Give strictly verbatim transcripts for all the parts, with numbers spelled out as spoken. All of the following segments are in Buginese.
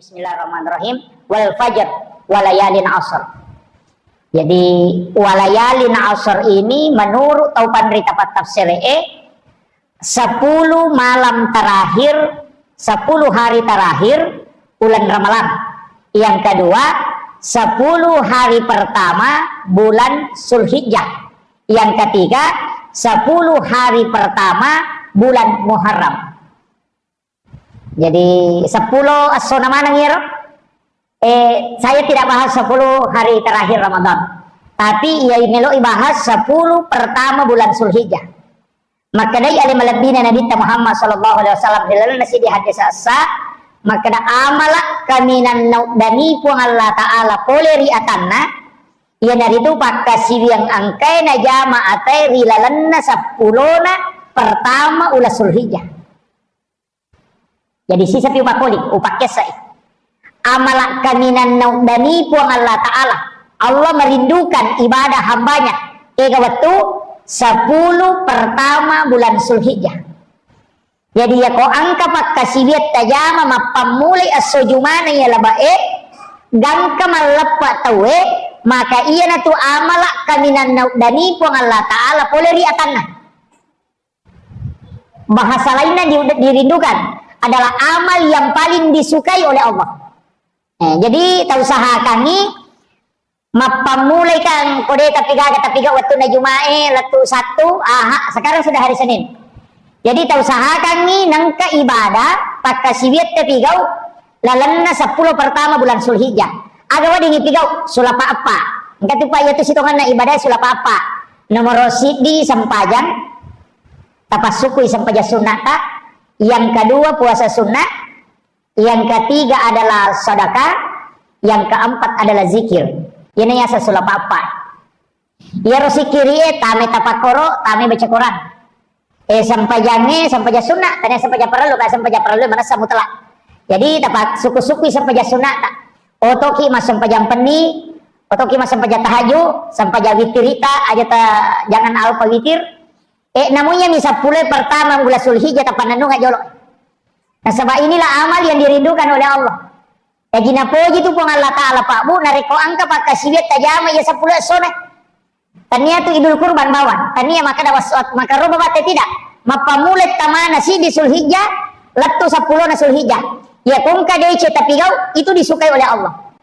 Bismillahirrahmanirrahim. Wal fajr, walayalin asr. Jadi, walayalin asr ini menurut tau panrita pattafsir e, sepuluh malam terakhir, sepuluh hari terakhir bulan Ramadan. Yang kedua, sepuluh hari pertama bulan Zulhijjah. Yang ketiga, sepuluh hari pertama bulan Muharram. Jadi, sepuluh essona maneng iyaro? Eh, saya tidak bahas sepuluh hari terakhir Ramadan. Tapi iya melo ibahas sepuluh pertama bulan Zulhijjah. Makkedai ale malebbina Nabitta Muhammad sallallahu alaihi wasallam ri lalenna siddi hadis essa, makkeda, amala kaminang nauddani Puang Allah Ta'ala pole ri atanna, iyanaritu pakkasiwiang engkae najama atae ri lalenna seppulona pertama uleng Zulhijjah. Jadi, sisapi upakoli, upakkessai. Amala kaminang nauddani Puang Allah Ta'ala. Allah merindukan ibadah hambanya. Kega wettu sepuluh pertama bulan Zulhijjah. Jadi, yako engka pakkasiwiang tajama mappammulai esso Jumana iya labae, gangka malleppa tauwe, maka iyanatu amala kaminang nauddani Puang Allah Ta'ala pole ri atanna. Bahasa lainnya di-, dirindukan adalah amal yang paling disukai oleh Allah. Eh, jadi tausahakangngi mappammulai kan kode tapi gaga tapi ga wettunna Jumae, lettu Sabtu, Aha, sekarang sudah hari Senin. Jadi tausahakangngi nengka ibadah pakkasiwiang tapi gau lalenna sepuluh pertama bulan Zulhijjah. Aga weddingngi pigau? Sulapa eppa. Engka tu, Pak, iyatu sitongenna ibadah sulapa eppa. Nomoro siddi sempajang, tapassukui sempajang sunnata. Yang kedua puasa sunnah. Yang ketiga adalah sedekah. Yang keempat adalah zikir. Ini yasa sulapa eppa. Iyaro sikkiri'e, tame tapakkoro, tame baca Quran. Eh, sempajangnge, sempajang sunna, tania sempajang parellu, ka sempajang parellu manessa mutlak. Jadi, tapa suku-sukui sempajang sunnata. Otoki massempajang penni, otoki massempajang tahajud, sempajang witirita, aja ta, jangan alpa witir. Eh, namunya mi seppulo pertama bulan Zulhijjah tapannennunga jolo. Nasaba inilah amal yang dirindukan oleh Allah. Jaji napoji tu Puang Allah Ta'ala, Pak, Bu, narekko engka pakkasiwiang tajama iya seppulo essona. Tania tu Idul Kurban bawang. Tania makkeda was-, makaroba bate tidak. Mappammulai tamana siddi Zulhijjah, lettu seppulona Zulhijjah. Iya kongka dece tapi gau, itu disukai oleh Allah.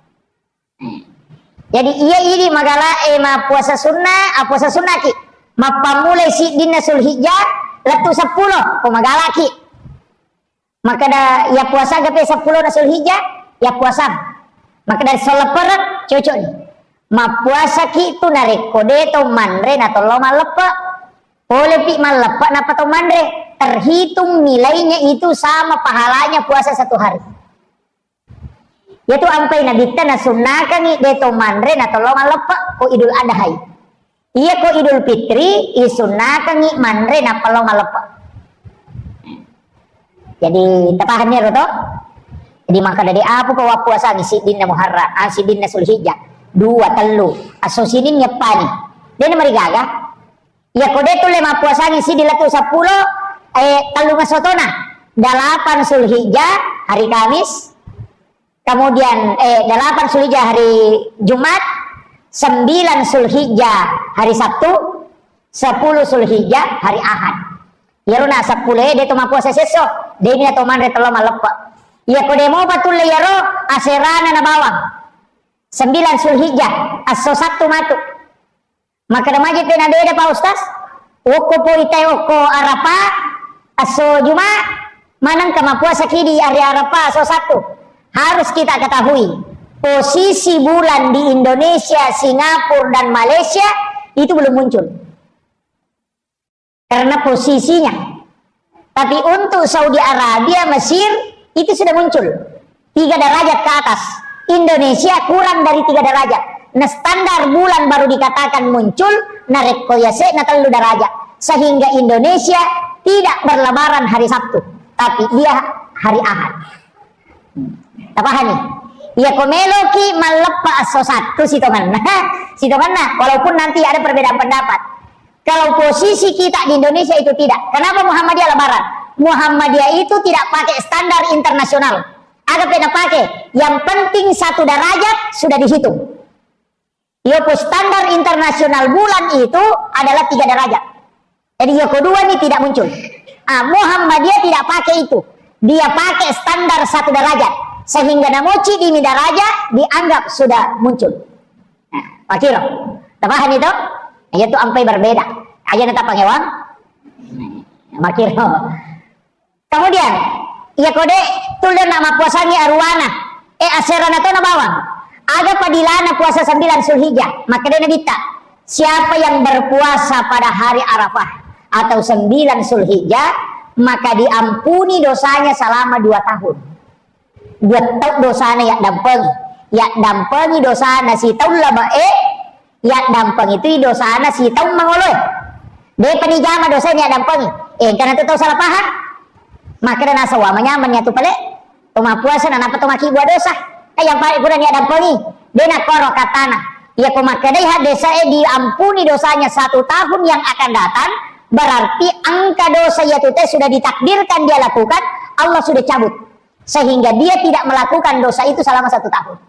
Jadi iya idi magala e mappuasa sunnah, appuasa sunnaki. Mappammulai siddinna Zulhijjah, lettu seppulo, ko magalaki. Makkeda, iya puasa gape seppulona Zulhijjah, iya puasa. Makkeda, sollepereng, cocok ni. Mappuasaki tu narekko de to manre na tollo malleppe. Polepi malleppe nappa to manre. Terhitung nilainya itu sama pahalanya puasa satu hari. Iyatu ampai Nabitta nasunnakangngi de to manre na tollo malleppe ko Idul Adhai. Iya ko Idul Fitri, isunnakangngi manre nappa lao malleppe. Jadi, tapahanni ero to? Jadi, makkeda de apa ko wappuasangngi siddinna Muharram, ah, siddinna Zulhijjah, dua, tellu, esso Sinin nyeppani. De na marigaga. Iya ko de tulle mappuasangngi siddi lettu seppulo, eh, tellung essotona. Delapan Zulhijjah, hari Kamis, kemudian, eh, delapan Zulhijjah hari Jumat, sembilan Zulhijjah hari Sabtu, sepuluh Zulhijjah hari Ahad. Iyaro na seppulo e de to mappuasa sesso, de ni to manre tello malleppe. Iya ko de mopa tulle iyaro aserana na bawang. Sembilan Zulhijjah, esso Sabtu matu. Makkeda maje pena beda, Pak Ustaz? Okko poitai okko Arapa, esso Juma, manengka mappuasaki di hari Arapa, esso Sabtu. Harus kita ketahui, posisi bulan di Indonesia, Singapura, dan Malaysia itu belum muncul. Karena posisinya. Tapi untuk Saudi Arabia, Mesir, itu sudah muncul. Tiga derajat ke atas. Indonesia kurang dari tiga derajat. Nah, standar bulan baru dikatakan muncul, narekko yase na tellu derajat. Sehingga Indonesia tidak berlebaran hari Sabtu, tapi dia hari Ahad. Tapahani? Iya ko meloki malleppa esso Sabtu sitongenna. Sitongenna, walaupun nanti ada perbedaan pendapat. Kalau posisi kita di Indonesia itu tidak. Kenapa Muhammadiyah lebaran? Muhammadiyah itu tidak pakai standar internasional. Apa napake? Yang penting satu derajat sudah dihitung. Yopo standar internasional bulan itu adalah tiga derajat. Jadi yoko dua ini tidak muncul. Ah, Muhammadiyah tidak pakai itu. Dia pakai standar satu derajat. Sehingga namoci dimi derajat dianggap sudah muncul. Nah, makiro. Tapaham itu? Iya tu ampai berbeda. Aja na tapangewang. Makiro. Kemudian, iya kode tulle na mappuasangi aruwana. Eh, aserana to na bawang. Aga padilana puasa sembilan Zulhijjah? Makkeda Nabitta, siapa yang berpuasa pada hari Arafah atau sembilan Zulhijjah, maka diampuni dosanya selama dua tahun. Dua tau dosana yaddampengi. Yaddampengi dosana sitaung labe'e, yaddampengi tu dosana sitaung mangoloe. Depa ni jama dosana yaddampengi. Eh, engka natu tau salah paham. Makkeda nasaba manyameng ya tu pale. To mappuasa na napa to maki buat dosa. Eh, yang paling kurang yaddampengi. De nakkoro katana. Iya ko makkedai haddese'e diampuni dosanya satu tahun yang akan datang, berarti angka dosa yatu te sudah ditakdirkan dia lakukan, Allah sudah cabut. Sehingga dia tidak melakukan dosa itu selama satu tahun.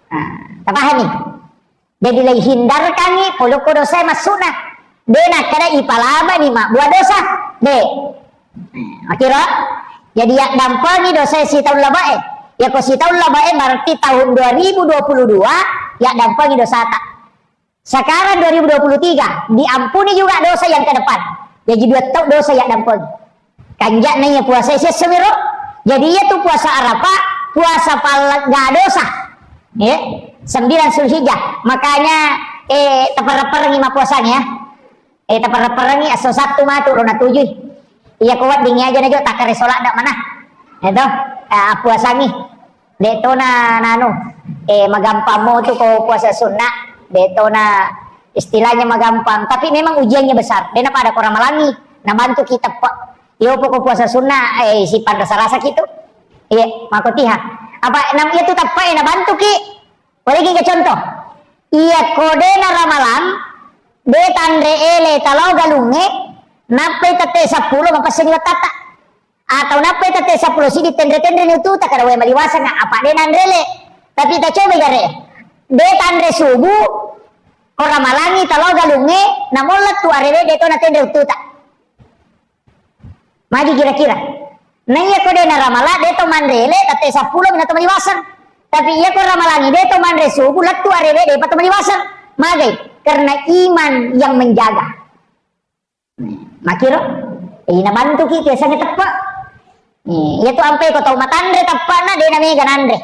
Nah, tapahami? Jadi lei hindarkangi polokko dosa maksudna. De nakkeda ipalabani mabbua dosa. De. Makiro? Jadi yaddampengi dosa sitaung labe'e. Yako sitaung labe'e berarti tahun dua ribu dua puluh dua yaddampengi dosata. Sekarang dua ribu dua puluh tiga, diampuni juga dosa yang ke depan. Jadi dua tau dosa yaddampengi. Kanja'na iya puasa sessemiro. Jadi iya tu puasa Arafah, puasa pallegga dosa. Ya, sembilan Zulhijjah. Makanya, eh, taperreng-perengi mappuasanya, ya. Eh, taperreng-perengi, esso Sabtu matu, rona tujui. Iya ko wedding aja najo takkare solat dak mana. Itu, eh, puasangi. De tona nanu, eh, magampang mo tu ko puasa sunnah. De tona istilahnya magampang. Tapi memang ujiannya besar. De napada ko ramalangi. Nabantu kita, Pak. Iyo poko puasa sunnah, eh, si panrasa-rasa ki tu. Iya, mako tiha. Apa nam iya tu tappa, eh, nabantu ki. Boleh ki contoh. Iya kode na ramalang, de tanre ele talo galunge, nappai tette seppulo mapassengi wattatta. Atau nappai tette seppulo sidi tenre-tenre ni ututa kada wae maliwaseng apa de nanre le. Tapi ta coba gare. De tanre subuh, ko ramalangi talo galunge, namolla tu arewe de to na tenre ututa. Magi kira-kira. Nah, iya ko de na ramala, de to manre ele, tette seppulo mina to maliwaseng. Tapi iya ko ramalangi, de to manre subuh, lettu arewe, de pa to maliwaseng. Magai, karena iman yang menjaga. Makiro, eh, nabantu ki, biasanya teppe. Eh, iya tu ampe ko tau matanre teppana, de na mega nanre.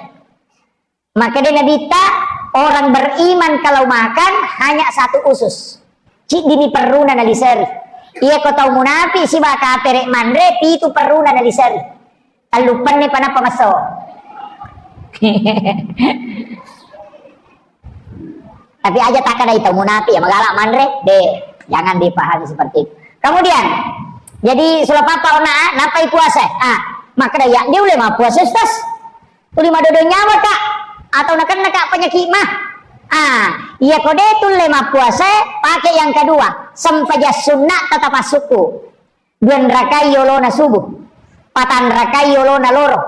Makkeda Nabitta, orang beriman kalau makan hanya satu usus. Ciddimi perruna naliseri. Iya ko tau munafi siba kapere manre, pitu perruna naliseri. Telluppanne panappa messo. Tapi aja takkadai tau munafi ya, magala manre, de, jangan dipahami seperti itu. Kemudian, jadi sudah papa ona, napai puasa? Ah, makkeda ya, dia ulama puasa, Ustaz. Tuli madodo nyawa, Kak, atau nakenna, Kak, penyakit mah. Ah, iya ko de tulle mappuasa, pakai yang kedua, sempajang sunnah tetap suku. Dua rakai yolona subuh, patan rakai yolona loro,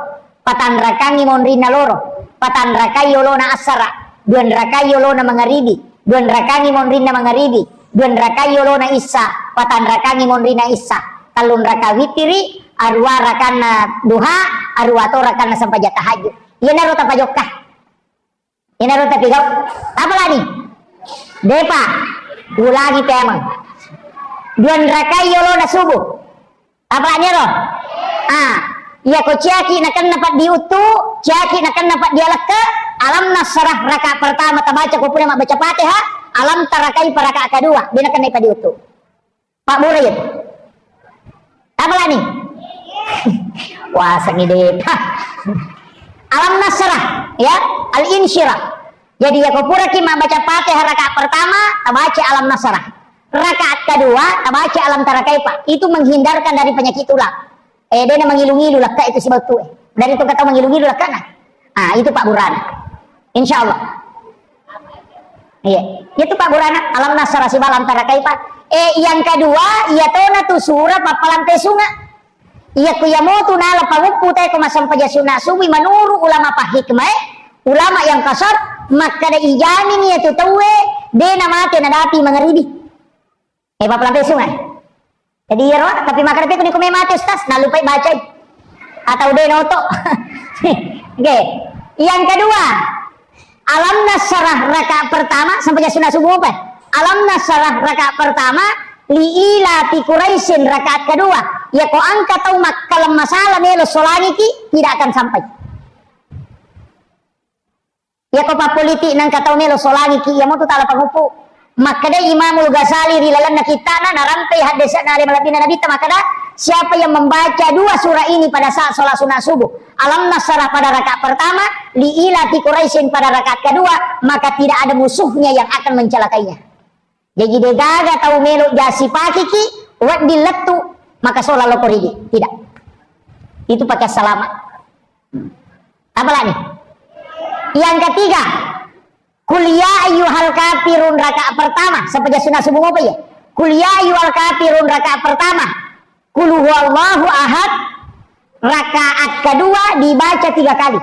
patan rakangi monrinna loro, patan rakai yolona assara, dua rakai yolona mangaribi, dua rakangi monrinna mangaribi, dua rakai yolona issa, patan rakangi monrinna issa, tallung raka witiri, arua rakanna duha, arua to rakanna sempajang tahajud. Iyanaro tapajokka. Iyanaro tapigau. Tapalani? Depa. Ulangi pemeng. Dua rakai yolona subuh. Tapalani ro? Ah, iya ko ciaki nakenna paddi uttu, ciaki nakenna paddi alekka, alam nasrah raka pertama tabaca ko pura mabbaca Fatihah, alam tarakai paraka kedua, de nakenna paddi uttu. Pak Burayut. Apa lani? Wah, sengide. Alam Nasrah, ya, Al-Insyirah. Jadi, ya, ko puraki mabbaca Fatihah rakaat pertama, tabaca Alam Nasrah. Rakaat kedua, tabaca Alam Tara Kaifa. Itu menghindarkan dari penyakit tulang. Eh, dena mengilu-ngilu lekka itu si batu, eh. Dari itu kata mengilu-ngilu lekka, nah. Ah, itu Pak Burhan. Insya Allah. Iya. Itu Pak Burhan, Alam Nasrah siba Alam Tara Kaifa. Eh, yang kedua, iya tona tu surah pappalang pesunga. Iya, ku iya motu nala panguppu te ko massempajang sunna subuh, menurut ulama pahikmah, ulama yang kasar, makkeda ijamin iya tu tauwe, de namate nadapi mangaribi. Eh, Bapak lampe sungai. Jadi, iyaro, tapi makkeda pe kuni kume mate, Ustaz, nalupai bacai. Atau de noto. Oke. Yang kedua, Alam Nasrah rakaat pertama, sampajang sunna subuh apa? Alam Nasrah rakaat pertama, li ila fi Quraisyin rakaat kedua. Ya, ko engka tau makkaleng masala melo solangiki, tidak akan sampai. Iya ko pappolitik nengka tau melo solangiki, iya motu tala panguppu. Makkedai Imamul Ghazali ri lalenna kittana, narampai haddese'na ale malebbina Nabitta, makkeda, "Siapa yang membaca dua surah ini pada saat sholat sunat subuh, Alam Nasrah pada rakaat pertama, li ila fi Quraisyin pada rakaat kedua, maka tidak ada musuhnya yang akan mencelakainya." Jaji, degaga tau melo jasi pakiki, wedding lettu, maka sola loko ridi. Tidak. Itu pakai salama. Apa lagi? Yang ketiga, Qul ya ayyuhal kafirun rakaat pertama, sampajang sunat subuh apa ya? Qul ya ayyuhal kafirun rakaat pertama, Qul huwallahu ahad rakaat kedua dibaca tiga kali.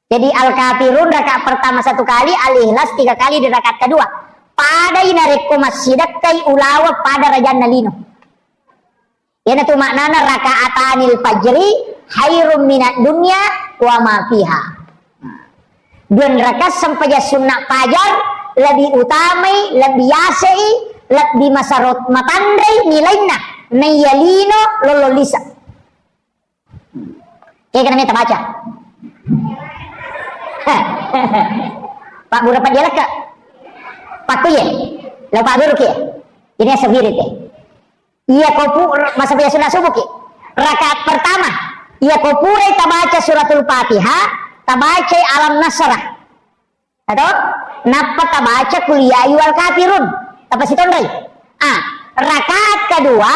Jadi Al-Kafirun rakaat pertama satu kali, Al-Ikhlas tiga kali di rakaat kedua. Padai narekko massidekkai ulawa pada rajanna lino. Iyanatu maknana rakaatanil fajri khairum minad dunya wa ma fiha. Dua rakaat sempajang sunna fajar lebih utamai, lebih yasei, lebih masarot matanrei nilainna naiya lino lollo lisa. Kega namanya tabaca? Pak Bura Pak Dialek, Pak Kuye, lo Pak Guru Kuye. Ini asal wirid ya. Iya ko pu-, masa biasa sunnah subuh ki. Rakaat pertama, iya ko purai tabaca suratul Fatihah, tabaca Alam Nasrah. Atau nappa tabaca Qul ya ayyuhal kafirun. Tapasitonroi. Ah, rakaat kedua,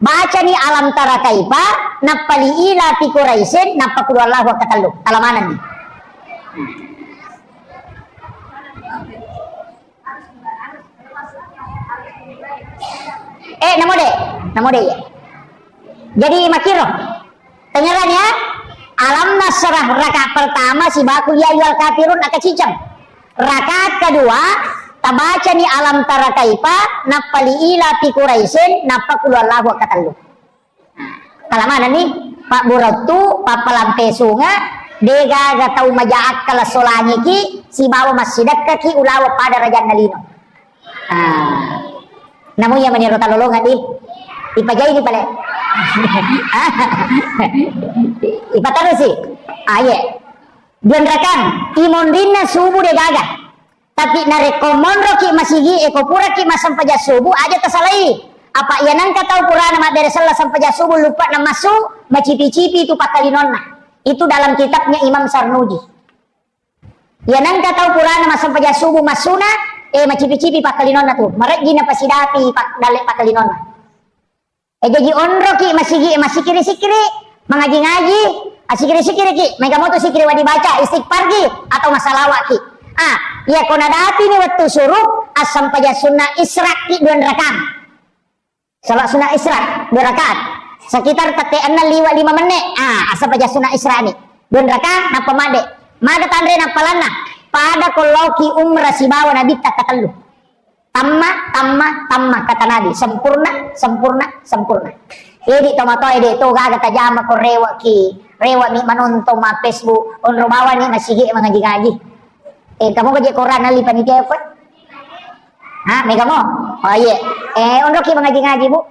bacani Alam Tara Kaifa, nappa li ila fi Quraisyin, nappa Qul huwallahu ahad katellu. Talamanenni. Eh, namo de, namo de ya. Jadi makkiro. Tangerang ya. Alam Nasrah rakaat pertama sibawa Qul ya ayyuhal kafirun akaciceng. Rakaat kedua tabacani Alam Tara Kaifa, nappa li ila fi Quraisyin, nappa Qul huwallahu ahad katellu. Kalamanenni, Pak Burottu, pappalampe sunga, degaga tau maja akkala solangiki sibawa massidekkaki ulawa pada rajanna lino. Ah. Namu iya maniro talolonga di. Ipajaini pale. Ipatarusi. Aye. Dua rakang, imonrinna subuh degaga. Tapi narekko monroki masigi, eko puraki massempajang subuh, aja tasalai. Apa iya nengka tau purana mabbere sella sempajang subuh, lupa namassu, macipi-cipi tu pakkalinonna. Itu dalam kitabnya Imam Sarnuji. Iya nengka tau purana massempajang subuh massuna, eh, macipi-cipi pakkalinonna tu. Marejji napasidapi pak-, dalle pakkalinonna. Eh, jaji onroki masigi, eh, masikiri-sikiri, mangaji-ngaji, asikiri-sikiriki, maega moto sikiri wadi baca, istighfarki, atau masalawaki. Ah, iya ko nadapini wettu suruh, assempajang sunna Isra ki dua rakang. Salat sunat Isra, dua rakaat. Sekitar tette enneng liwa lima menne. Ah, asal paja sunat Isra ni. Dua rakaat, nappa madde. Mada tanre nappa lanna. Pada ko laoki umrah sibawa Nabitta katellu. Tamma, tamma, tamma, kata Nabi. Sempurna, sempurna, sempurna. Edi tomatoa ede to gaga tajama ko rewa ki. Rewa mi manontong ma Facebook. Onro bawa ni masigi mangaji-ngaji. Eh, kamu gaji koran nali panitia apa? Ha, mega mo? Oh, iya. Eh, onroki mangaji-ngaji, Bu.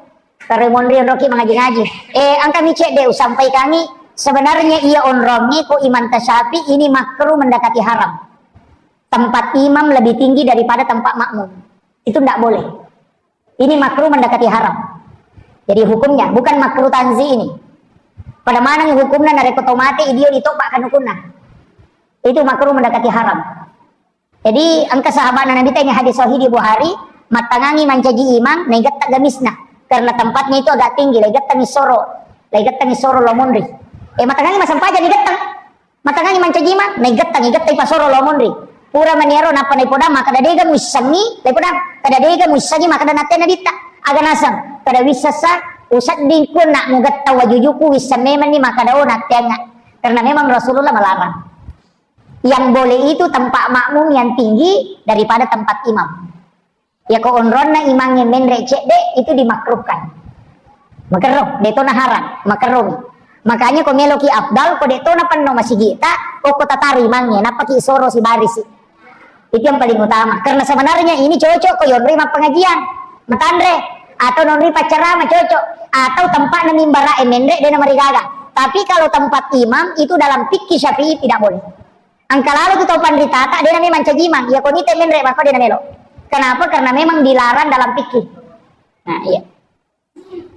Taro monri onroki mangaji-ngaji. Eh, engka mi cedde usampaikangi, sebenarnya iya onrongi ko Imam Tasyafi ini makruh mendekati haram. Tempat imam lebih tinggi daripada tempat makmum. Itu ndak boleh. Ini makruh mendekati haram. Jadi hukumnya bukan makruh tanzih ini. Pada mana hukumnya narekko tomate idio ditokpak kanukunna. Itu makruh mendekati haram. Jadi, engka sahabatna Nabitta ini hadis sahih di Bukhari, mattangangi mancaji imang, naigetta gamisna. Karena tempatnya itu agak tinggi, laigettangi soro, laigettangi soro lo monri. Eh, mattangangi massempajang, naigettang. Mattangangi mancaji imang, naigettang, igettai pasoro lo monri. Pura maniaro, nappa naipodang, makkeda dega muissengi, laipodang, kada dega muissengi, makkeda natte Nabitta. Aga naseng, kada wissessa, Usedding ku nak mugetta wajujuku, wisseng memang ni makkeda, oh, natteangnga. Karena memang Rasulullah melarang. Yang boleh itu tempat makmum yang tinggi daripada tempat imam. Yako onronna imangnge menre cedde, itu dimakruhkan. Makerro, de tona haram, makerro. Makanya ko meloki afdal, ko de tona penno masigi ta, ko tataro imangnge, nappaki soro sibarisi. Itu yang paling utama. Karena sebenarnya ini cocok ko yonri mappengajian, matanre, atau nonri paccarama cocok, atau tempatna mimbara e menre de namarigaga. Tapi kalau tempat imam itu dalam fikih Syafi'i tidak boleh. Engka lalo tu tau panritata, de nami mancaji imang. Iya, ko nite menre mako de namelo. Kenapa? Karena memang dilarang dalam fikih. Nah, iya.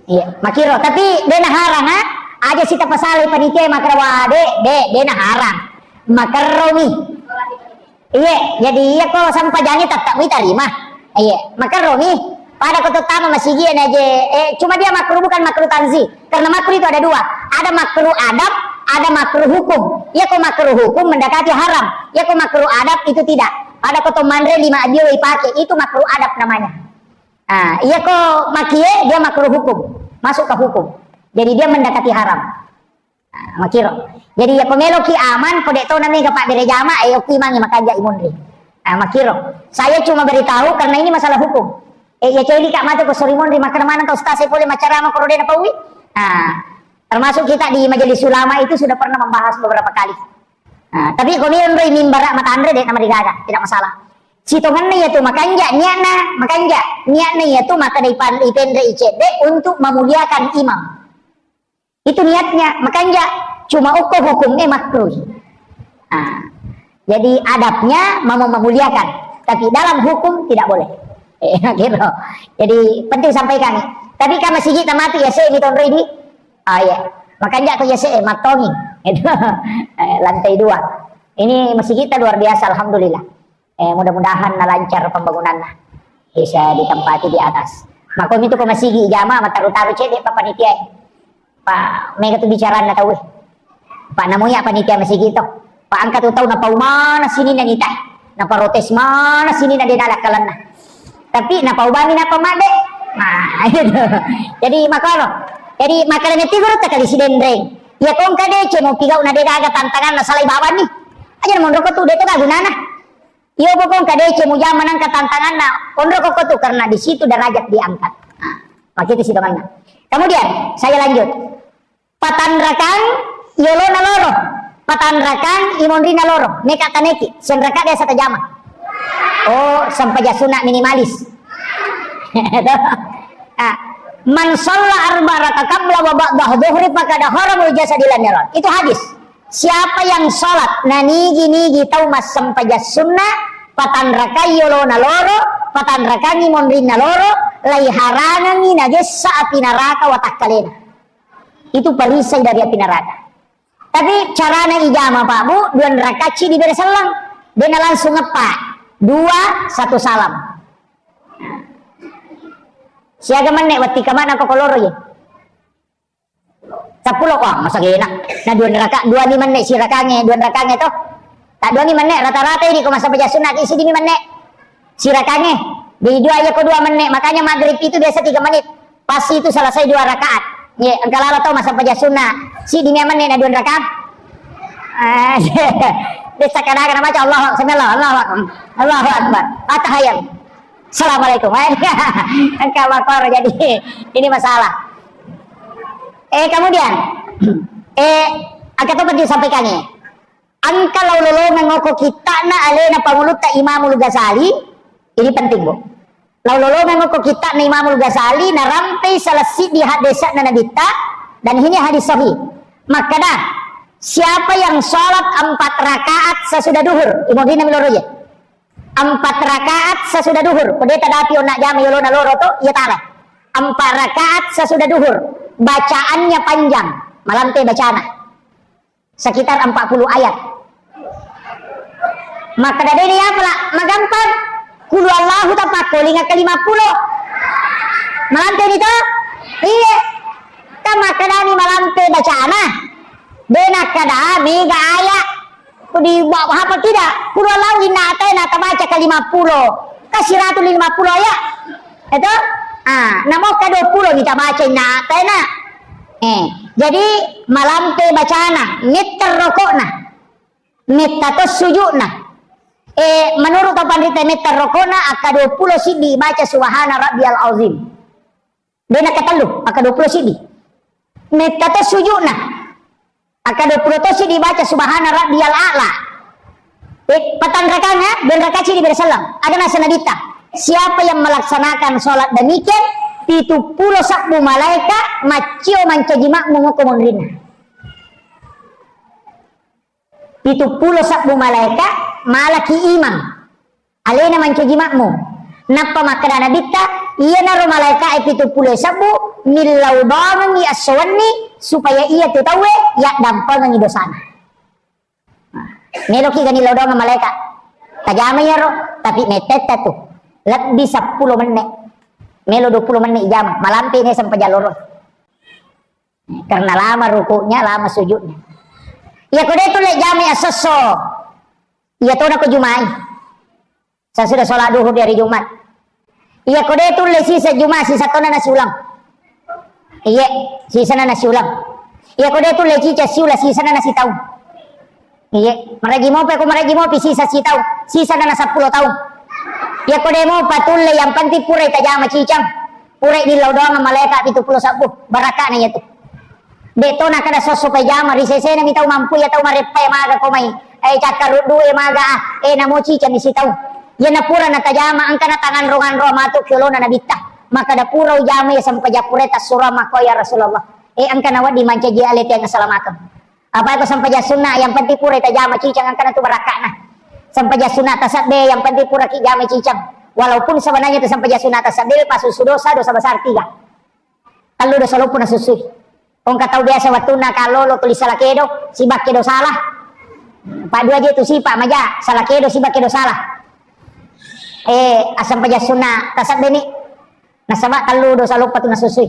Iya, makiro. Tapi de naharang, ha? Aja sita pasalai panitia makkeda, wah, de, de, de naharang. Makerromi. Iya, jadi iya ko sampajangi tetap mi tarima. Iya, makerromi. Pada ko terutama masigi na je, eh, cuma dia makruh bukan makruh tanzih. Karena makruh itu ada dua. Ada makruh adab, ada makruh hukum. Iya ko makruh hukum mendekati haram. Iya ko makruh adab itu tidak. Pada ko to manre lima abio ipake, itu makruh adab namanya. Ah, iya ko makie dia makruh hukum, masuk ke hukum. Jadi dia mendekati haram. Ah, makiro. Jadi iya ko meloki aman, ko de tona mega pabbere jama, eh, okki mangi makanja imonri. Ah, makiro. Saya cuma beritahu karena ini masalah hukum. Eh, iya celi kak mate ko sori monri, makkeda maneng kau stase pole macarama ko de napaui. Ah, termasuk kita di majelis ulama itu sudah pernah membahas beberapa kali. Nah, tapi ko mi onroi mimbara matanre de namarigaga, tidak masalah. Sitongenna iya tu makanja niatna, makanja niatna iya tu makkeda ipan-, ipenre icedde untuk memuliakan imam. Itu niatnya, makanja cuma okko hukumnya makruh. Nah, jadi adabnya mem-, memuliakan, tapi dalam hukum tidak boleh. Eh, gitu. Jadi penting sampaikan. Tapi kama sigi tamatu ya se mitonroi di Ah, iya. Makanja ko iya se, eh, mattongi. Itu, eh, lantai dua. Ini masjid kita luar biasa, alhamdulillah. Eh, mudah-mudahan nalancar pembangunannya. Bisa ditempati di atas. Mako itu ko masigi jama, mataru-taru cedde pa panitia. Pak, mega tu bicarana tau, eh. Pak, namuya panitia masigi to. Pak, engka tu tau napau mana sini na nita. Naparotes mana sini na de nala kalenna. Tapi napau bami napa madde. Nah, itu. Jadi makaro. Jadi makkeda metti guru takali sidenreng. Iya ko engka deceng mupigau na de gaga tantangan na salai bawanni. Aja monro ko tu de to gaga gunana. Iyo pokok engka deceng mujama nangka tantanganna, onro ko tu karena di situ derajat diangkat. Nah, begitu sih teman. Kemudian saya lanjut. Patanrakang yolona loro. Patanrakang imonrina loro. Meka taneki. Senraka biasa tajama. Oh, sempajang sunat minimalis. Ah, man shalla arba raka qabla wa ba'da dhuhri faqad haramul jasadi lam yaral. Itu hadis. Siapa yang sholat nanigi-nigi tau massempajang sunna, patanrakai yolona loro, patanrakangi monrinna loro, laiharangangi nagessa api naraka watakkalena. Itu perisai dari api neraka. Tapi carana ijama, Pak Bu, dua rakaat ci dibere selleng. Dena langsung eppa. Dua, satu salam. Siaga menne watti kamana ko koloro ye? Seppulo, wah, masa gena. Nah, dua rakaat, dua ni menne sirakange, dua rakaange to. Tak dua ni menne, rata-rata ini ko masa baca sunat, isi dimi menne. Sirakange. Jadi dua ya ko dua menne, makanya maghrib itu biasa tiga menit. Pas itu selesai dua rakaat. Ye, engka lalo tau massempajang sunna. Siddi mi menne na dua rakaat. Eh, desa kadang-kadang maca Allahu Akbar, sami Allahu, Allahu Akbar. Allahu Akbar. Attahiyat. Assalamualaikum. Engka makor jadi ini masalah. Eh, kemudian, eh, engka to penting sampaikan ni. Engka lao lolongeng okko kitta'na alena pangulutta Imamul Ghazali, ini penting, Bu. Lao lolongeng okko kitta'na Imamul Ghazali, narampei salah siddi haddese'na Nabitta, dan ini hadis sahih. Makkeda, siapa yang sholat empat rakaat sesudah duhur, imodina miloro je. Empat rakaat sesudah duhur, ko de tadapi onna jama yolona loro to, iya tala. Empat rakaat sesudah duhur, bacaannya panjang, malampe bacana. Sekitar empat puluh ayat. Makkeda deni apa la? Magampang. Kulu Allahu tapakkoling ke lima puluh. Malampe ni to? Iya. Kan makkedani malampe bacana. Dena kada mega ayat. Ku di ba-, apa tidak? Kulu Allahu inna atena tabaca ke lima puluh. Ka siratu lima puluh ayat. Itu? Ah, namo ka dua pulo mita baca inna taena. Eh, jadi malampe bacana, metta rokokna, metta to sujudna. Eh, menurut tau panrita metta rokokna, akka dua pulo siddi baca subhana rabbiyal azim. Dena katellu, akka dua pulo siddi. Metta to sujudna. Akka dua pulo tosi dibaca subhana rabbiyal a'la. Eh, patanrakang, eh, benrakaci di bere sallam. Ada nasa Nabitta. Siapa yang melaksanakan sholat demikian, pitu pulo sabbu malaika maccio mancaji makmum ko monrinna. Pitu pulo sabbu malaika malaki imam. Alena mancaji makmum. Nappa makkeda Nabitta, iyanaro malaika'e pitu pulo sabbu, millau doangengngi esso wenni, supaya iya tu tauwe yaddampengengngi dosana. Nah, meloki ga nillau doangeng malaika? Tajama iyaro, tapi mettetta tu. Lebbi seppulo menne. Melo dua pulo menne ijama, malampe ne sempajang loro. Karena lama rukuknya, lama sujudnya. Iya ko de tulle jamai assesso. Iya tona ko jumai. Saya sudah sholat duhur di hari Jumat. Iya ko de tulle sisa Jumat, sisa tona nasi ulang. Iya, sisa na nasi ulang. Iya ko de tulle cica siula, sisa na nasi taung. Iya, maraji mopa ko maraji mopi sisa sitaung, sisa na seppulo taung. Iya ko de mopa tulle, yang penting purai tajama cicang. Purai dillau doang malaika pitu pulo sabbu, barakana iya tu. De to nakada sosso pajama, ri sesena mi tau mampu iya tau mareppa e maga ko mai. Eh, cakkaruddu e maga, ah, eh, namo cicang mi sitaung. Iya na pura natajama, engka na tanganro-nganro matu ki olona Nabitta. Makkada pura ujama iya sempajang purai tassurang makko ya Rasulullah. Eh, engka na wedding mancaji aleti yang salamakeng. Apa itu sempajang sunna, yang penting pura tajama cicang engkana tu barakana. Sempajang sunna tasabbe, yang penting pura ki jama cicang. Walaupun sebenarnya tu sempajang sunna tasabbe pasusu dosa, dosa besar tiga. Tellu dosa loppo nasusui. Engka tau biasa wattunna kallolo tuli sala kedo, sibakke do sala. Pak dua je tu sipa maja, sala kedo, sibakke do sala. Eh, asempajang sunna tasabbe ni. Nasaba tellu dosa loppo tu nasusui.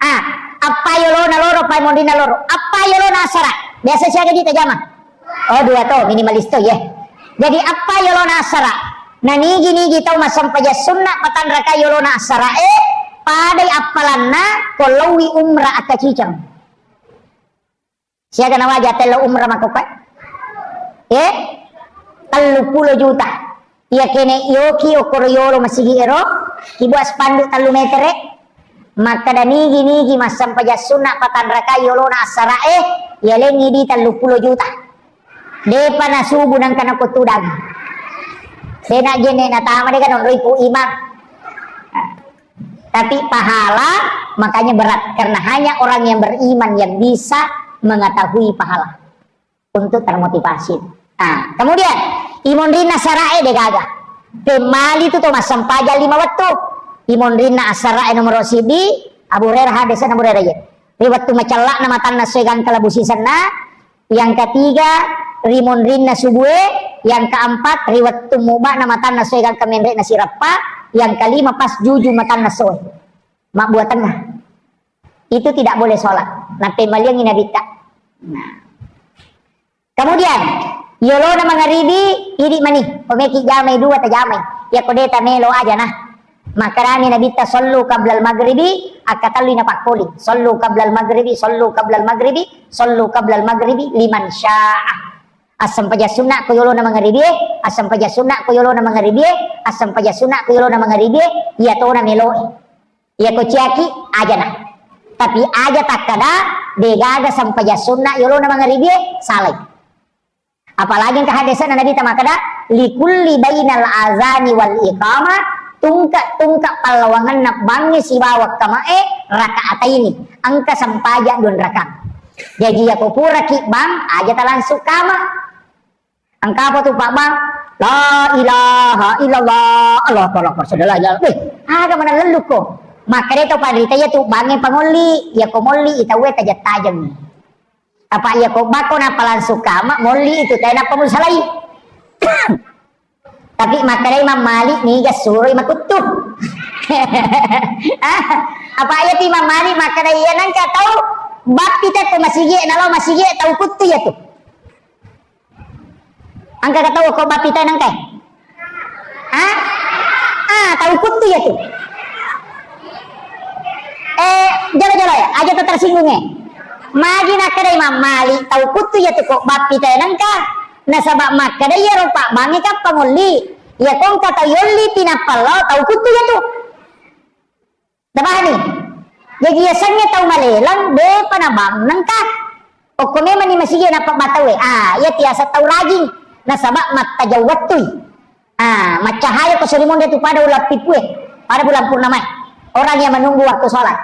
Ah, appa yolona loro, appa monrinna loro. Appa yolona asara. Biasa siaga di tajama? Oh, dua to, minimalis to, ye. Jadi appa yolona asara. Na nigi-nigi tau massempajang sunna patanraka yolona asara e, padai appalanna ko lowi umrah akka cicang. Siaga nawaja tello umrah makkokkoe? Eh? Telluppulo juta. Iya kene yoki okkoro yolo masigi ero, kibuat spanduk tellu metere, makkada nigi-nigi massempajang sunna patanrakai yolona asara e, yalengi di telluppulo juta. Depa nasubu nangka nako tudang. Sena jenne natama deka nonroi pu imam. Tapi pahala makanya berat karena hanya orang yang beriman yang bisa mengetahui pahala untuk termotivasi. Nah, kemudian imonrinna sarae degaga. Pemmali tu to massempajang lima wettu. Imonrinna asarae nomor sidi Abu Hurairah, hadis Abu Hurairah ya. Ri wettu macellakna matanna soe gangka labu sisenna, yang ketiga, ri monrinna subue, yang keempat, ri wettu mubana matanna soe gangka menrekna sirappa, yang kelima, pas juju matanna soe. Mabbuatenna. Itu tidak boleh sholat. Nappemaliangi Nabitta. Nah. Kemudian, yolona mangaribi, idi mani. Pomeki jamai dua, tajamai. Yako deta melo aja nah. Makkarami Nabitta, "Sallu qablal maghribi," akka tellui napakkoli. "Sallu qablal maghribi, sallu qablal maghribi, sallu qablal maghribi liman syaa." Assempajang sunna ko yolona mangaribie, assempajang sunna ko yolona mangaribie, assempajang sunna ko yolona mangaribie, iya tona meloe. Iya ko ciaki, ajana. Tapi aja takkada, degaga sempajang sunna yolona mangaribie, salai. Apalagi engka haddese'na Nabitta makkada, "Likulli bainal azani wal iqamah, tungka-tungka pallawangenna bangnge sibawa kamae rakaataini." Engka sempajang dua rakang. Jaji yako puraki bang, aja talangsung kama. Engka apa tu pak bang? La ilaha illallah, Allahu akbar, Allahu akbar, sudah la ilaha. Weh, aga mana lelluko? Makkada to panrita iya tu bangnge pangolli, yako molli itawe tajang-tajang. Apa iya ko bako nappa langsung kama, molli itu tena nappa musalai. Tapi makkadai Imam Malik niga suroi makuttu. Ah, apa iya ti Imam Malik makkadai iya nangka tau bappi te ko masigi, nalo masigi tau kuttu iya tu. Engka ka tau ko bappi te nangka? Hah? Ah, tau kuttu iya tu. Aja to tersinggung e. Magi nakkeda Imam Malik, tau kuttu iya tu ko bappi tae nengka. Nasaba makkeda iyaro pabbangnge kappa ngolli. Iya ko engka tau yolli pi nappa lao, tau kuttu iya tu. Tabahani. Jaji yasengnge tau maleleng, depa nabang nengka. Okko memang ni masigi nappa batawe. Ah, iya tiasa tau rajing. Nasaba mattajau wettui. Ah, maccahaya ko sorimonde tu pada ulappippue, pada bulan purnamae. Orang yang menunggu waktu sholat.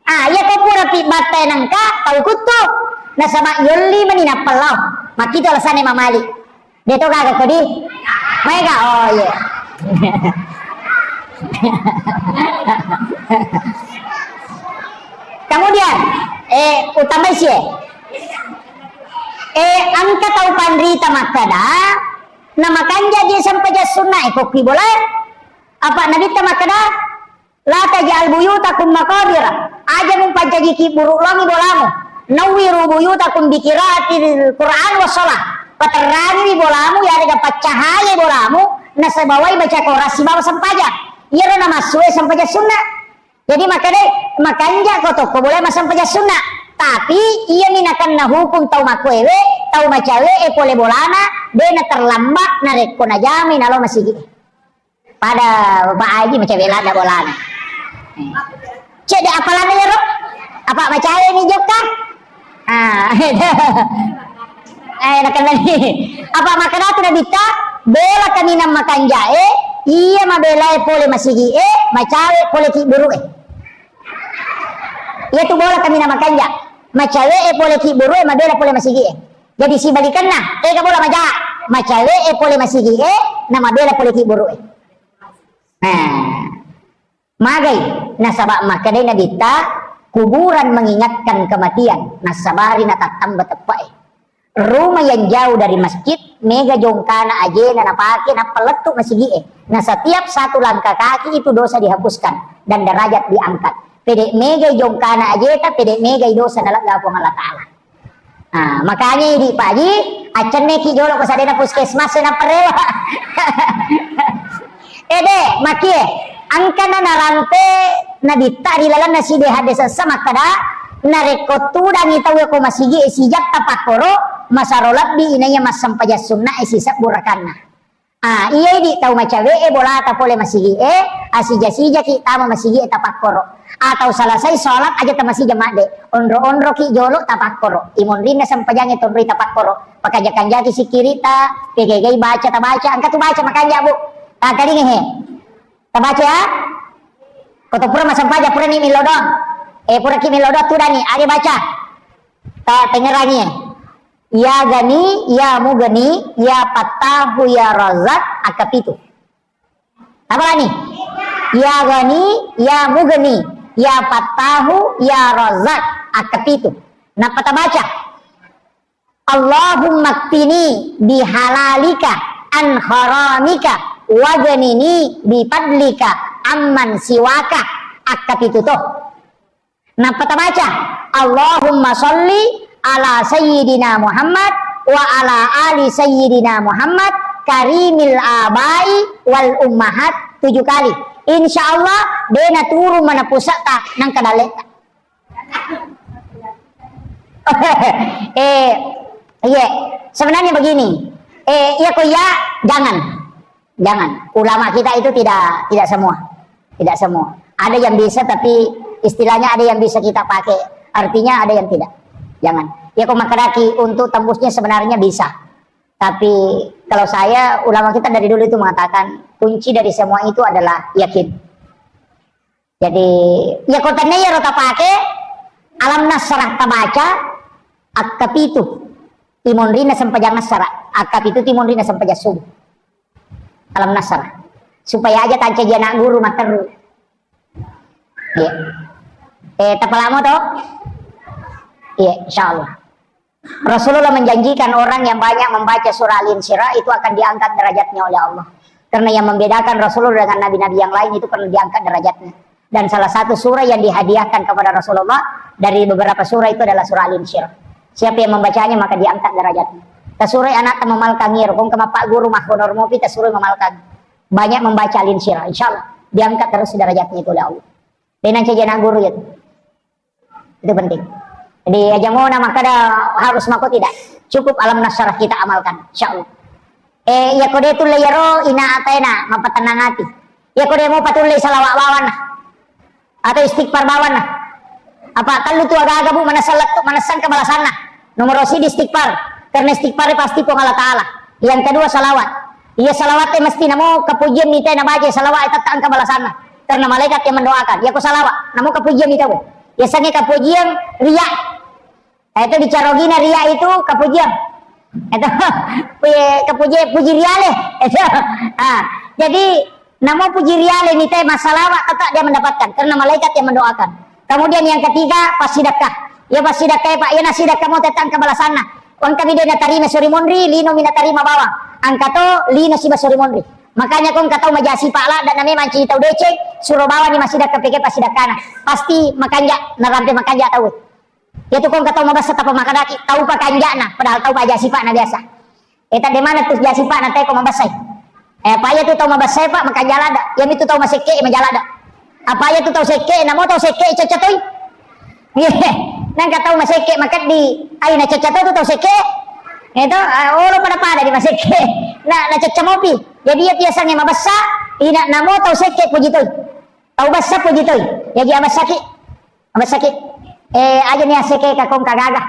Ah, iya ko pura pi batta nengka tau kuttu. Nasaba yolli mani nappa lao. Makkitu alasanna Imam Malik. De to gaga kodi? Maega? Oh, iya. Kemudian, eh, utamai sie. Eh, engka tau panrita makkeda, na makanja je sempajang sunna e ko ki bola. Apa Nabitta makkeda, "La taj'al buyutakum maqabir." Aja mumpancajiki buru longi bolamu. "Nawwiru buyutakum bi qiraatil Qur'an was shalah." Paterrangiwi bolamu, yarega paccahayai bolamu, nasabawai baca Quran sibawa sempajang. Iyaro namassue sempajang sunna. Jadi makkedai, makanja ko tokko bola massempajang sunna. Tapi iyami nakenna hukum tau makkuewe, tau macawe e pole bolana, de naterlambat narekko najamai nalo masigi. Pada Bapak Haji macawe ladda bolana. Cedde apalana iyaro? Apa macawe mi jokka? Ah, eh, nakennani. Apa makkeda tu Nabitta, bela kaminang makanjae, iya mabelae pole masigie, macawe pole kibburu'e. Iya tu bola kaminang makanja, macawe e pole kibburu'e, mabela pole masigie. Jadi sibalikanna, ega bola maja, macawe e pole masigie, na mabela pole kibburu'e. Nah, magai, nasaba makkedai Nabitta, kuburan mengingatkan kematian, nassabari natattamba teppe'e. Rumah yang jauh dari masjid, mega jongkana ajena napake nappa lettu masigi'e. Nah, setiap satu langkah kaki itu dosa dihapuskan dan derajat diangkat. Pede mega jongkana ajeta, pede mega dosa nalegga Puang Allah Ta'ala. Ah, makanya idi Pak Haji, accenneki jolo ko sadena puskesmas na perewa. Ede, makie, engkana narampe Nabitta ri lalenna siddi hadis sessa makkeda, narekko tudangi tau ko masigi e sijak tapakkoro, masaro lebbi inaiya massempajang sunna e sisebbu rakanna. Ah, iya idi tau macawe e bolata pole masigi e, asija-sijaki tama masigi e tapakkoro. Atau selesai sholat aja tamasija madde, onro-onroki jolo tapakkoro. Imonrinna sempajangnge tonroi tapakkoro. Pakanja-kanjaki sikkirita, pegegai baca tabaca, engka tu baca makanja, Bu. Takalinga he. Tabaca ya. Koto pura massempajang, purani millau doang. Eh, puraki millau doang, tudani, ade baca. Ta tengerangi. Ya Gani, ya Mugni, ya Fattahu, ya Razak, akka pitu. Apa lani? Ya Gani, ya Mugni, ya Fattahu, ya Razak, akka pitu. Nappa tabaca. Allahumma kfini bihalalika an haramika waghnini bifadlika amman siwaka, akka pitu to. Nappa tabaca, Allahumma sholli ala sayyidina Muhammad wa ala ali sayyidina Muhammad karimil abai wal ummahat, tujuh kali. Insya Allah, dena turun mana pusakta nangka daleta. Eh, iya. Sebenarnya begini. Eh, iya ko iya, jangan. Jangan. Ulama kita itu tidak, tidak semua. Tidak semua. Ada yang bisa, tapi istilahnya ada yang bisa kita pakai. Artinya ada yang tidak. Jangan. Iya ko makkedaki untuk tembusnya sebenarnya bisa. Tapi kalau saya, ulama kita dari dulu itu mengatakan kunci dari semua itu adalah yakin. Jadi, iya ko tennia iyaro tapake, Alam Nasrah tabaca, akka pitu. Imonrina sempajang Nasrah, akka pitu imonrina sempajang subuh. Alam Nasrah. Supaya aja tancaji anak guru matteru. Iya. Eh, tapalamo to? Iya, insyaallah. Rasulullah menjanjikan orang yang banyak membaca surah Al-Insyirah itu akan diangkat derajatnya oleh Allah. Karena yang membedakan Rasulullah dengan nabi-nabi yang lain itu karena diangkat derajatnya. Dan salah satu surah yang dihadiahkan kepada Rasulullah dari beberapa surah itu adalah surah Al-Insyirah. Siapa yang membacanya maka diangkat derajatnya. Tasuroi anak mamalkang iro, kong kemapa guru mah honor mopi tasuroi mamalkang. Banyak membaca Al-Insyirah, insyaallah diangkat terus derajatnya itu oleh Allah. Denang cejana guru itu. Itu penting. Jadi, aja mona makkeda harus mako, tidak. Cukup Alam Nasrah kita amalkan, insyaallah. Eh, iya ko de tulle iyaro, ina ataena, mapatennang ati. Iya ko de mopa tulle salawa bawanna. Atau istighfar bawanna. Apa tellu tu aga-aga, Bu, manessa lettu, manessangka balasanna. Nomor siji istighfar. Karena istighfar pasti Puang Allah Ta'ala. Yang kedua salawat. Iya salawat e mesti namo kepujian mita nabaca salawat e tette engka balasanna. Karena malaikat yang mendoakan. Iya ko salawat, namo kepujian mita, Bu. Iya sange kepujian ria. Eh, itu dicarogina ria itu kepujian. Itu, puji, kepuji, puji riale. Itu. Ah, jadi, namo puji riale mita masalawat tetap dia mendapatkan karena malaikat yang mendoakan. Kemudian yang ketiga, passidekka. Ya passidekka, Pak, ya nasidekka mo tette engka balasanna. Engka mi de natarima sori monri, lino mi natarima bawang. Engka to lino siba sori monri. Makanya ko engka tau majasipa ladde na memang ci tau deceng, suro bawani massidekka peke passidekkana. Pasti makanja, narampe makanja tau. Iya tu ko engka tau mabessa tappa makkedaki, tau pa kanja'na, padahal tau pa jasipa'na biasa. Eh, tadde maneng tu jasipa'na teko mabessai. Eh, apa iya tu tau mabessai, Pak, makanja ladde. Iya mi tu tau masekke, eh, maja ladde. Apa iya tu tau sekke, namo tau sekke, cacca toi. Iya, nangka tau masekke, makeddi, ai na cacca toi tu tau sekke. Eh, to, ah, olo pada-pada di masekke. Na, na cacca mopi. Jadi iya tiasangnge mabessa, ina namo tau sekke puji toi. Tau bessa puji toi. Jadi abessaki. Mabessaki, eh, aja ni aseke kakong kagaga.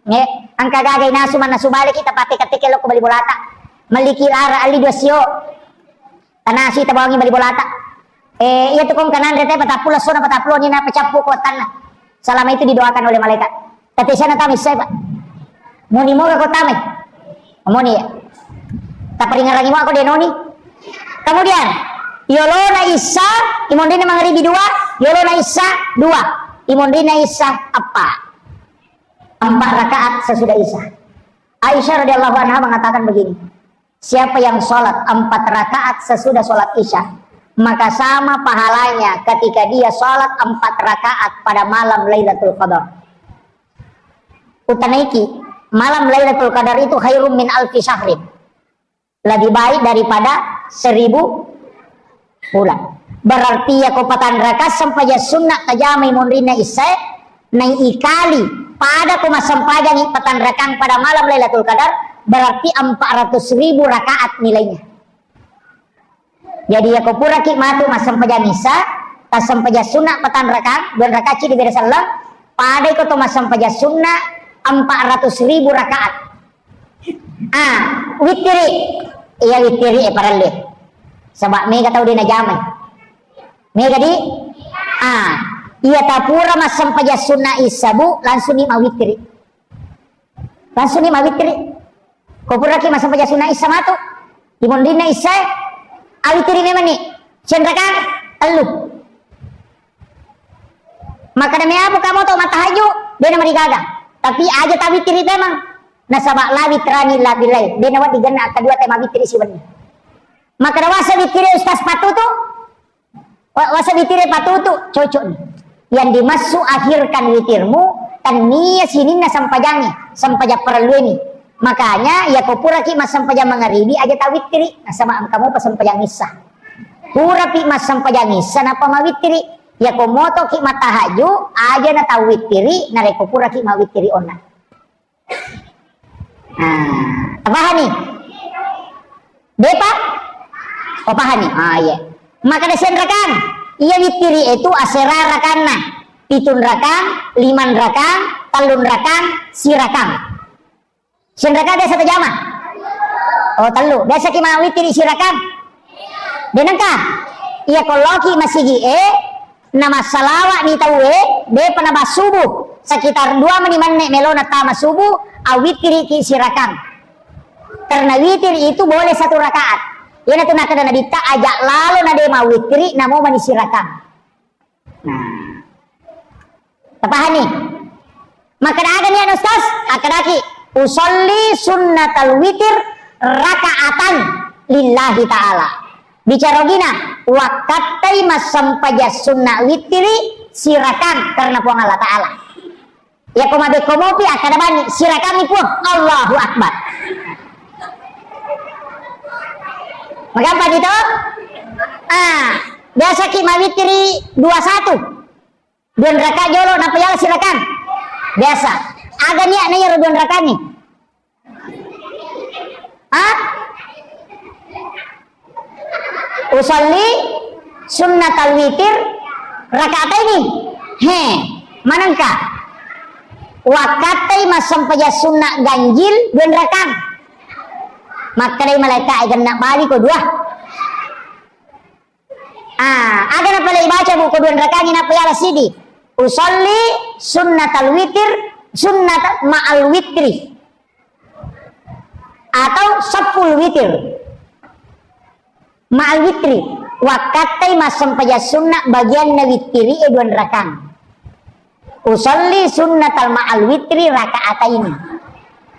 Nge, engka gaga inasu mannasu baleki tapate keteke lokko bali bolata. Melliki lara alli dua sio. Tanasi tabawangi bali bolata. Eh, iya tu kong kananre te patappulo sona patappulo ni na pacappu ko tanna. Selama itu didoakan oleh malaikat. Tapi sana tamis saya, Pak. Moni moga ko tamai? Moni ya. Taparingarangi mo ako denoni. Kemudian, yolona Isya, imonrina mangaribi dua, yolona Isya dua, imonrina Isya apa? Empat rakaat sesudah Isya. Aisyah radhiyallahu anha mengatakan begini, siapa yang sholat empat rakaat sesudah sholat Isya, maka sama pahalanya ketika dia sholat empat rakaat pada malam Lailatul Qadar. Utanaiki, malam Lailatul Qadar itu khairum min alfi syahrin. Lebih baik daripada seribu bulan. Berarti iya ko patanraka sempajang sunna tajamai monrinna issae, nai ikali pada ko massempajangi patanrakang pada malam Lailatul Qadar, berarti empat ratus ribu rakaat nilainya. Jadi, iya ko puraki matu massempajang Isya, tassempajang sunna patanrakang, dua rakaat cidi bere selleng, padai ko to massempajang sunna empat ratus ribu rakaat. Ah, wittiri. Iya, wittiri e parellu. Saba mega tau de najamai. Mega di? Ah, iya tapura massempajang sunna Isya, Bu, langsung ni mawittiri. Langsung ni mawittiri. Ko puraki massempajang sunna Isya matu. Imonrinna Isya, awittiri memang ni. Cenrakang, tellu. Makkeda meamu kamu to mattahajju, de namarigaga. Tapi aja tawittiri memang. Nasaba la witrani illa billail. De nawedding genna akkadua te mawittiri siwenni. Makkeda wasa wittiri Ustaz patutu. Wa-, wasa witir e patutu, cocok ni. Yang dimaksud akhirkan witirmu, tennia sininna sempajangnge, sempajang parellueni. Makanya, iya ko puraki massempajang mangaribi, aja tawittiri, nasaba engka mopa sempajang Isya. Purapi massempajang Isya, nappa mawittiri. Iya ko motoki mattahajju, aja na tawittiri, narekko puraki mawittiri onna. Ah, pahani? Depa? Oh, pahani? Ah, iya. Makkeda sianrakang. Iya wittiri itu asera rakanna. Pitunrakang, limanrakang, tellunrakang, sirakang. Sianrakang biasa tajama? Oh, tellu. Biasa ki mawittiri sirakang? De nengka? Iya ko loki masigi e, namassalawa'ni tauwe, depa nabassubu. Sekitar dua menit menne melona tama subu, awittiriki sirakang. Karena witir itu boleh satu rakaat. Iyanatu nakkeda Nabitta, aja lalo na de mawittiri, namo mani sirakang. Nah. Tapahani? Makkeda aga ni anu Ustaz? Akkedaki, usolli sunnatal witir rakaatan lillahi ta'ala. Bicara gina, wakkattai massempajang sunna wittiri sirakang karena Puang Allah Ta'ala. Iya ko mabekko mopi, akkeda bani, sirakang ni Puang. Allahu Akbar. Magampang itu? Ah, biasa ki mawittiri dua satu. Dua rakaat jolo, nappa yala sirakang. Biasa. Aga niatna iyaro dua rakaangnge? Hah? Usolli sunnatal witir rakaataini. He, manengka. Wakkattai massempajang sunna ganjil dua rakaang. Makkedai malaika, "Genna bali ko dua." Ah, aga napalai baca buku dua rakaangnge nappa yala sidi. Usolli sunnatal witir, sunnat ma'al witri. Atau saful witir. Ma'al witri. Wakkattai massempajang sunna bagianna witiri e dua rakaang. Usolli sunnatal ma'al witri rakaataini.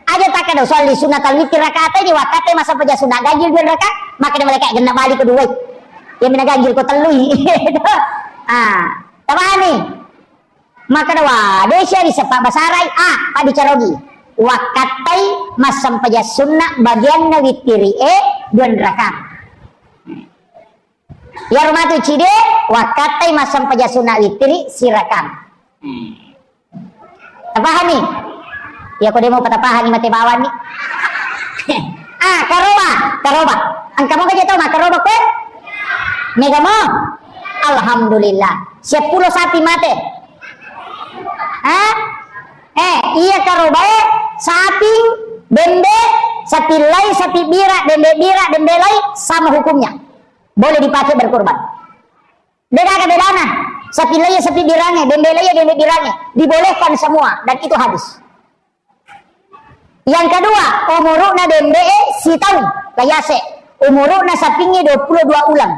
Aja takkeda usolli sunnatal witri rakaataini, wakkattai massempajang sunna ganjil dua rakaang, makkeda malaika, "Genna bali ko duai. Iya mina ganjil ko tellui." Ah, tapahami? Makkeda, "Wa, de sia ri seppa basarai." Ah, pabbicara ogi. Wakkattai massempajang sunna bagianna witiri e dua rakaang. Iyaro matu cide, wakkattai massempajang sunna witiri sirakaang. Tapahami? Iya ko de mo patapahani mate bawanni. Ah, karoba, karoba. Engka moga je tau makkaroba koe? Mega mo? Alhamdulillah. Seppulo sapi mate. Hah? Eh, iya karobae, saping, bembe, sapi lai, sapi bira, bembe bira, bembe lai, sama hukumnya. Boleh dipakai berkurban. Degaga bedana. Sapi lai, sapi birange, bembe lai, bembe birange. Dibolehkan semua. Dan itu hadis. Yang kedua, umuruna bembe sitaung, layase. Umuruna sapinge dua puluh dua ulang.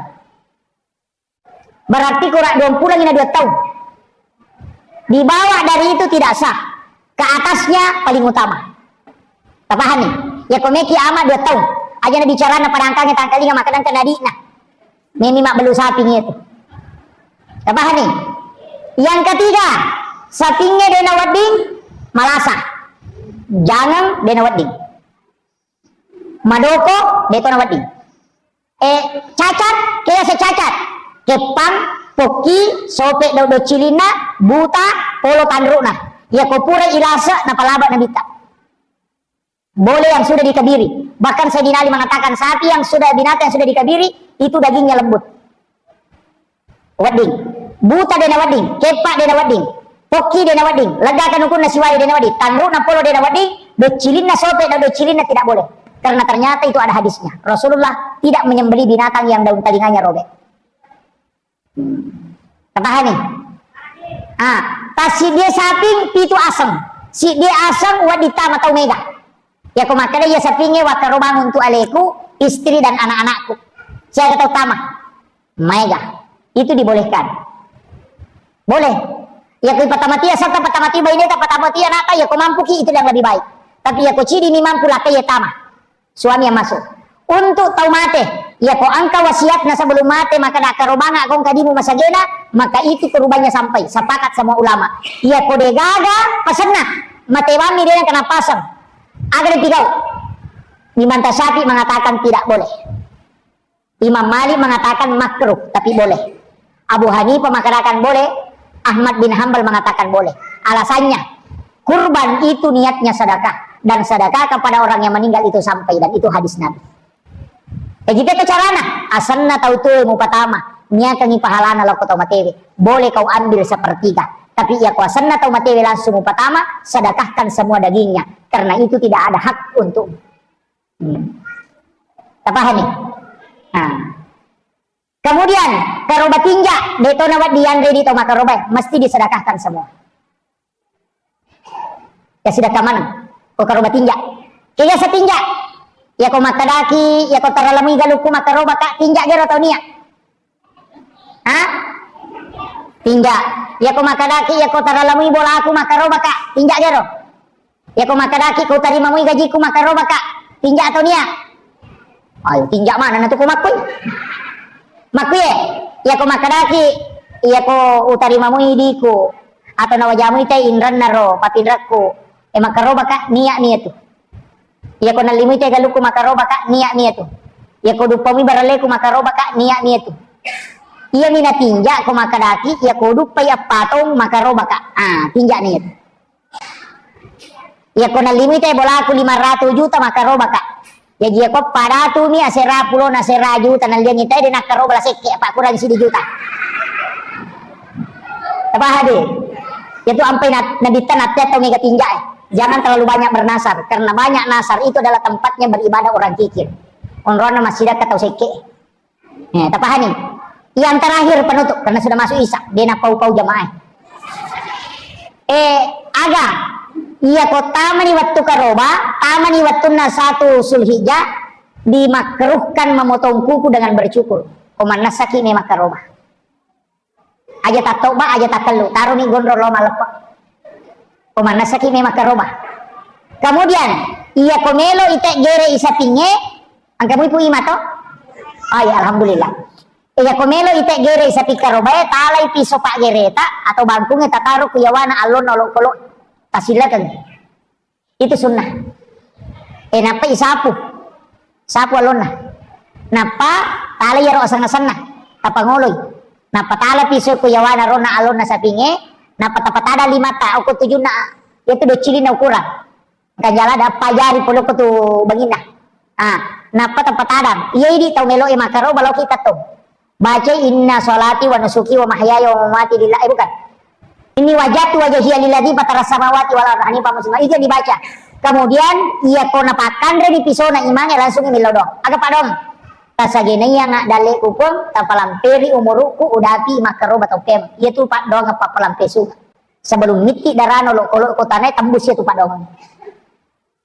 Berarti kurang dua puluh na dua tahun. Di bawah dari itu tidak sah. Ke atasnya paling utama. Tapahami? Ya, ko meki ama dua tahun. Aja na bicarana padangkange tangkalinga makkeda engka nadina. Meni mabbelu sapi itu. Tapahami? Yang ketiga, sapinge dena wedding malasa. Jangan dena wedding. Madoko, de tona wedding. Eh, cacat, kega se cacat. Keppang, pokki, sope do, do cilinna, buta, polo tanruna. Ya ko pura ilase, napalaba nabitta. Boleh yang sudah dikabiri. Bahkan Sayyidina Ali mengatakan sapi yang sudah, binatang yang sudah dikabiri, itu dagingnya lembut. Wedding. Buta dena wedding, keppa dena wedding, pokki dena wedding, legakan ukunna siwali dena wedding, tanruna polo dena wedding, docilinna sope dan docilinna tidak boleh. Karena ternyata itu ada hadisnya. Rasulullah tidak menyembelih binatang yang daun telinganya robek. Tapahami? Ah, tassidie saping pitu aseng. Sidie aseng wedding tama tau mega. Yako makkeda iya sapinge wakkarobangngi untuk aleku, istri dan anak-anakku. Siaga tau tama. Maega. Itu dibolehkan. Boleh. Yako ipatamatia, serta patamatia baineta, patamatia anakta, yako mampuki, itu yang lebih baik. Tapi yako cidi mi mampu, lakkai tama. Suami yang masuk. Untuk tau mate, yako engka wasiatna sebelum mate, maka nakkarobanga kong kadimu masagena, maka itu kurbannya sampai. Sepakat semua ulama. Yako degaga, pesenna. Mate bami dia yang kena pasang. Aga dipigau. Imam Tasyafi mengatakan tidak boleh. Imam Malik mengatakan makruh, tapi boleh. Abu Hanifah mengatakan boleh, Ahmad bin Hambal mengatakan boleh. Alasannya, kurban itu niatnya sedekah, dan sedekah kepada orang yang meninggal itu sampai, dan itu hadis Nabi. Jadi itu carana, asenna tau tuwe mupatama, niakangi pahalana lao ko tau matewe. Boleh kau ambil sepertiga, tapi iya ko asenna tau matewe langsung mupatama, sedekahkan semua dagingnya, karena itu tidak ada hak untukmu. Hmm. Tapahami? Nah. Kemudian, karoba tinja, de tona wedding yanre di tau makaroba, mesti disedekahkan semua. Ya sudah kaman, ko karoba tinja. Kega setinja? Ya ko makkadaki, ya ko taralamui galukku makaroba ka, tinja gero tau nia. Ha? Tinja. Yako makkadaki, yako taralamui bolaku makkarobaka, tinja gero. Yako makkadaki, ko tarimamui gajiku makkarobaka, tinja atau nia? Ayo, tinja mana natu ko makkui? Makkui e, yako makkadaki, yako utarimamui diku, atau nawajamui te inranna ro, papinrakku, e makkarobaka, nia nia tu. Iyako nallimui te galukku makarobaka, nia nia tu. Iyako duppamui baralleku makarobaka, nia nia tu. Iyami natinja ko makkadaki, iyako duppai appatong makarobaka. Ah, tinja nia tu. Iya ko nallimui te bolaku lima ratus juta makkarobaka. Jaji iya ko padatumi asera pulona asera juta nalliangi te de nakkaroba la sekke apa kurang sidi juta. Tapaha de? Itu ampai na-, nabitta natte tau mega tinja e. Jangan terlalu banyak bernasar karena banyak nasar itu adalah tempatnya beribadah orang kikir. Onronna masjid ka tau sekke. Eh, tapahani? Yang terakhir penutup, karena sudah masuk Isya, de napau-pau jamaah. Eh, aga? Iya ko tamani wettu karoba, tamani wettunna satu Zulhijjah, dimakruhkan memotong kuku dengan bercukur. Ko mannessaki me makkaroba. Aja tattoba, aja takkellu, taroni gondrong lo malleppa. Ko mannessaki me makkaroba. Kemudian, iya ko melo ite gere isapinge, Engka mui Pu Ima to? Oh iya, alhamdulillah. Iya ko melo ite gere sapi karobae, talai piso paggereta atau bangkunge tataro ku yawana allonna olokolo. Tasillakeng. Itu sunnah. Eh, nappa isapu. Sapu allonna. Nappa talai yaro aseng-asenna. Tapangoloi. Nappa tala piso ku yawana ronna allonna sapinge. Nappa tapatada limata. Okko tujunna. Yatu doccilinna ukurang. Engka jala dappa jari polokko tu banginna. Ah, nappa tapatadang. Iya idi tau melo e makkaroba loki tettong. Baca inna salati wa nusuki wa mahyaya wa mamati lillah. Eh, bukan. Inni wajjahtu wajhiya lilladzi fatara samawati wal arda hanifan muslima. Itu yang dibaca. Kemudian iya ko napakkanre di pisona imange langsung millau doang. Aga padong. Tasagena iya nga dalle kupung tapalamperi umurukku udapi makkaroba tau kem. Iya tu paddoang apa palampesu. Sebelum mitti darano lo kolo kotana tembus iya tu paddoang.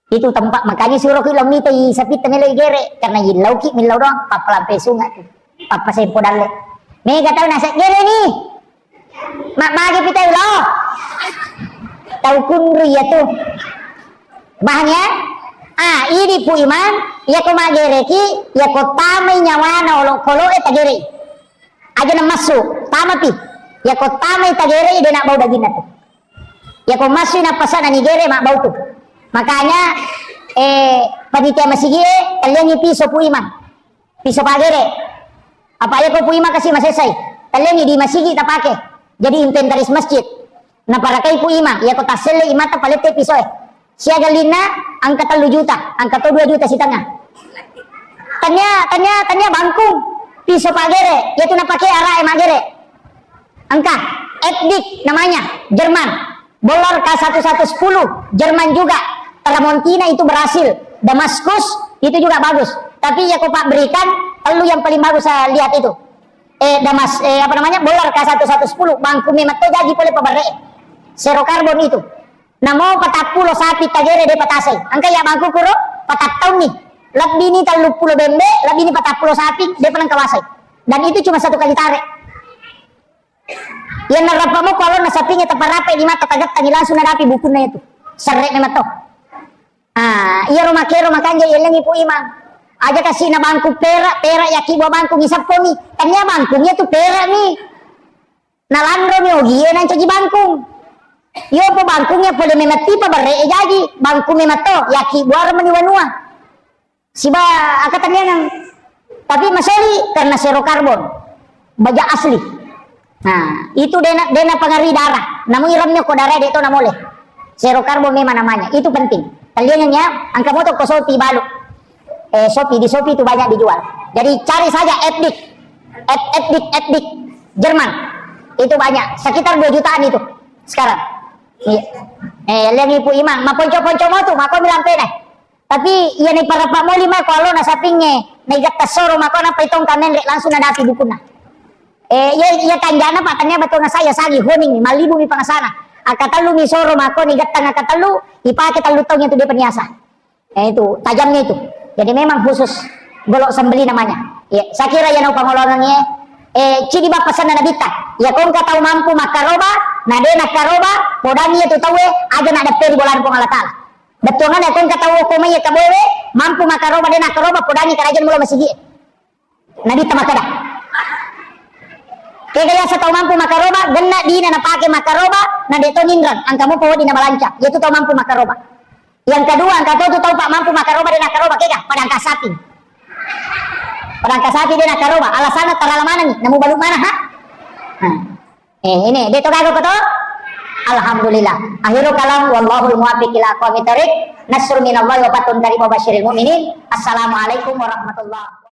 Itu tempat, makanya suruh ki lo mitai sapitta melo igere, karena yillau ki millau doang, pappalampe sunga tu, pappasempo dalle. Mega tau nasa gere ni, mak mage pitai lo, tau kunru iya tu, bahan ya, ah, idi Pu Imang, iya ko magere ki, iya ko tamai nyawana olokolo e tagere. Aja namassu, tamapi. Yako tamai tagerei, de nabbau daginna tu. Yako massui nappasana nigere, mabbau tu. Makanya, eh, panitia masigi e, talliangi piso Pu Imang. Piso pagere. Apa yako Pu Imang kasi masessai. Talliangi di masigi tapake. Jadi inventaris masjid. Naparakai Pu Imang, yako tasselle imata palette pisoe. Siaga linna engka tellu juta, engka to dua juta setengah. Tania, tania, tania bangkung, piso pagere, yatu napake arae magere. Engka, Epdik namanya, Jerman. Boller K satu satu sepuluh, Jerman juga. Tramontina itu Brasil, Damaskus itu juga bagus. Tapi yako pabrikan, tellu yang paling bagus saya lihat itu. Eh, Damas, eh, apa namanya, boller K satu satu sepuluh, bangku memetto jaji pole pabarre. Zero carbon itu. Namo patappulo sapi tagere de patasai. Engka ya bangku kuro, patattaunni. Lebbi ni telluppulo bembe, lebbi ni patappulo sapi, de panengka wasai. Dan itu cuma satu kali tarik. Yang narapamo kalau nasapinge taparape di mata tagettangi langsung nadapi bukunna itu. Serre memetto. Ah, iyaro makero makanja yellengi Pu Imang. Aja kasi na bangkung perak, perak yaki buah bangkung isappomi. Tania bangkung iya tu perak ni. Nalanro mi ogie nancaji bangkung. Iyo po bangkung iya pole memetti pa berre e jaji. Bangkung memetto, yaki buah meni wanua. Siba akataniangan. Tapi masoli karena zero carbon. Baja asli. Nah, itu dena, dena pengaruhi darah. Namu iremnya ko darah de to namole. Zero carbon memang namanya. Itu penting. Kalian ya, angka moto ko sopi balu. Eh, sopi, di sopi itu banyak dijual. Jadi cari saja Epdik. Ep-, Epdik, Epdik. Jerman. Itu banyak. Sekitar dua jutaan itu sekarang. Iya. Eh, lihat Ibu Imang. Maponco-ponco motu, mako milampena. Tapi iya ni parappa moli mako alona sapingnge, naigetta soro mako nappa itongka menre langsung nadapi bukunna. Eh, iya, iya kanjana Pak, tanya betul ngasaya sagi honing ni, malibu mi pangasana. Akatellu mi soro mako ni gettang akatellu, ipake tellu taung itu dia peniasa. Eh, itu tajamnya itu. Jadi memang khusus golok sembeli namanya. Ya, saya kira ya nau pangolongan ya. Eh, cidi bappasanna nabitta. Ya kongka tau mampu makkaroba, na de nakkaroba, podangi itu taue, aja nak depe di bolan Puang Allah Taala. Bettuanganna ko engka tau okko mai kaboewe, mampu makkaroba, de nakkaroba, podangi karaja mula masigi. Nabitta makkeda. Kega yasa tau mampu makkaroba, genna dina napake makkaroba, na de to ninrang, angka mupa wedding nabalanca. Yaitu tau mampu makkaroba. Yang kedua, angka to tu tau pa mampu makkaroba, de nakkaroba, kega, pada angka sapi. Pada angka sapi de nakkaroba, alasanna tarala manengi, namu balu mana, ha? Nah. Eh, ini, de to gaga ko to? Alhamdulillah. Akhirul kalam, wallahul muwaffiq ila aqwamit thariq. Nasrun minallahi wa fathun qarib wa basyiril mu'minin. Assalamualaikum warahmatullahi